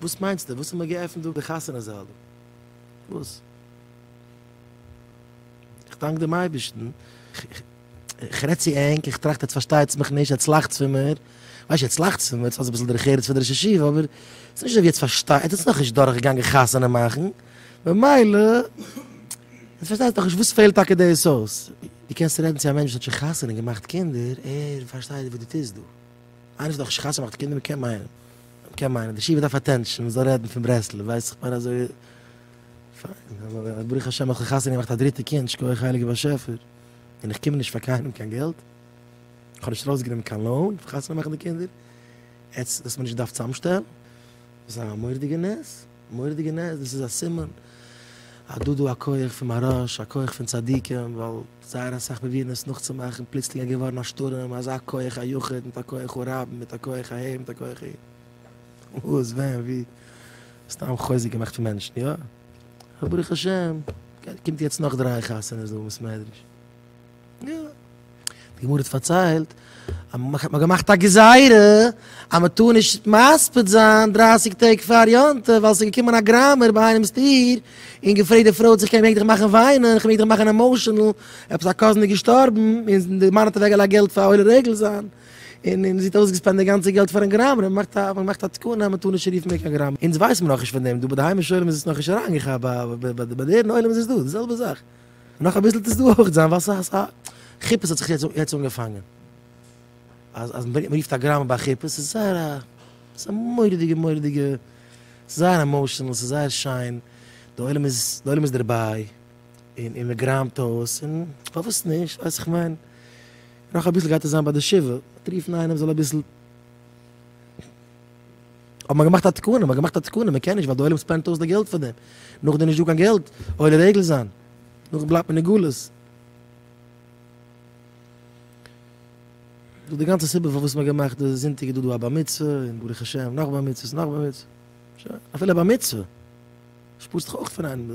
וואס מיינסטו? וואס האט מען געעפנט דא די חתונה זאל דא? וואס? איך דאנק דעם אייבערשטן, איך רעד צו ענק, איך טראכט עטס פארשטייטס מיך נישט, עטס לאכטס פון מיר, ווייסט עטס לאכטס פון מיר, עטס האטס אביסל דרך ארץ פאר די ראש ישיבה, אבער ס'איז נישט אזוי ווי עטס פארשטייט, עטס האטס נאכנישט דורכגעגאנגען חתונה מאכן, ממילא עטס פארשטייטס נאכנישט וואס פעלט טאקע דאס אויס. דו קענסט רעדן צו א מענטש וואס האט שוין חתונה געמאכט קינדער, ער פארשטייט וואס דו טוסט דא. איינער וואס האט נאכנישט חתונה געמאכט קינדער, מ'קען מיינען, מ'קען מיינען, די ישיבה דארף attention, מ'זאל רעדן פון ברסלב, ווייסט איך מיין אזוי, פיין, ברוך השם איך האב חתונה געמאכט א דריטע קינד, שכוח הייליגער באשעפער, און איך קום נישט פאר קיינעם קיין געלט, איך האב נישט ארויסגענומען קיין loan פאר חתונה מאכן די קינדער, עטס האטס מיר נישט געדארפט צאמשטעלן, דאס איז א מורא'דיגע נס, מורא'דיגע נס, דאס איז א סימן אז דא דא א כח פון מוהרא"ש, א כח פון צדיקים, ווייל זייער אסאך פרובירן עס נאכצומאכן, פלוצלינג איז געווארן א שטורעם, אזא כח היחיד מיט א כח הרבים, מיט א כח אהער מיט א כח אהין. וואס ווען ווי, סתם חוזק געמאכט פון מענטשן, יא? אבער ברוך השם, קומט יעצט נאך דריי חתונות דא אין בית מדרש. יא. די גמרא האט פארציילט אז מען האט געמאכט א גזירה אז מען טאר נישט מספיד זיין דרייסיג טעג פאר יום טוב ווייל ס'איז געקומען א גראמער ביי איינעמ'ס טיר און געפרעגט די פרוי צו איך מעג דיך מאכן וויינען, איך מעג דיך מאכן emotional, עפעס א cousin איז געשטארבן און די מאן האט אוועקגעלייגט געלט פאר עולה רגל זיין. און און זי האט אויסגע spend ט די גאנצע געלט פארן גראמער, און מ'מאכט א מ'מאכט א תקנה אז מ'טאר נישט רופן מער קיין גראמער, אונז ווייסן מיר נאכנישט פון דעם, דא ביי די היימישע עולם איז עס נאכנישט אריינגעכאפט, ביי ביי די מאדערנע עולם איז עס דא, די זעלבע זאך, נאך אביסל וועט עס דא אויך זיין, ווייל ס'איז א חופות האט זיך יעצט יעצט אנגעפאנגען, אז אז מ'רופט א גראמער ביי חופות איז זייער א ס'איז א מורא'דיגע מורא'דיגע ס'איז זייער emotional ס'איז זייער שיין, די עולם איז די עולם איז דערביי, און און מ'גראמט אויס, און פארוואס נישט, ווייס איך מיין. נאך אביסל גייט עס זיין ביי די שבעה, מ'וועט רופן איינעם זאל אביסל, האט מען געמאכט א תקנה, מ'האט געמאכט א תקנה, מ'קען נישט ווייל די עולם spend ט אויס די געלט פאר דעם, נאכדעם נישט דא קיין געלט עולה רגל זיין, נאכדעם בלייבט מען אין גלות. דא די גאנצע סיבה פארוואס מ'האט געמאכט די זונטאג איז דא דא א בר מצוה, און ברוך השם נאך בר מצוות נאך בר מצוות, שוין, אפילו א בר מצוה שפארסט דיך אויך פון איינעם.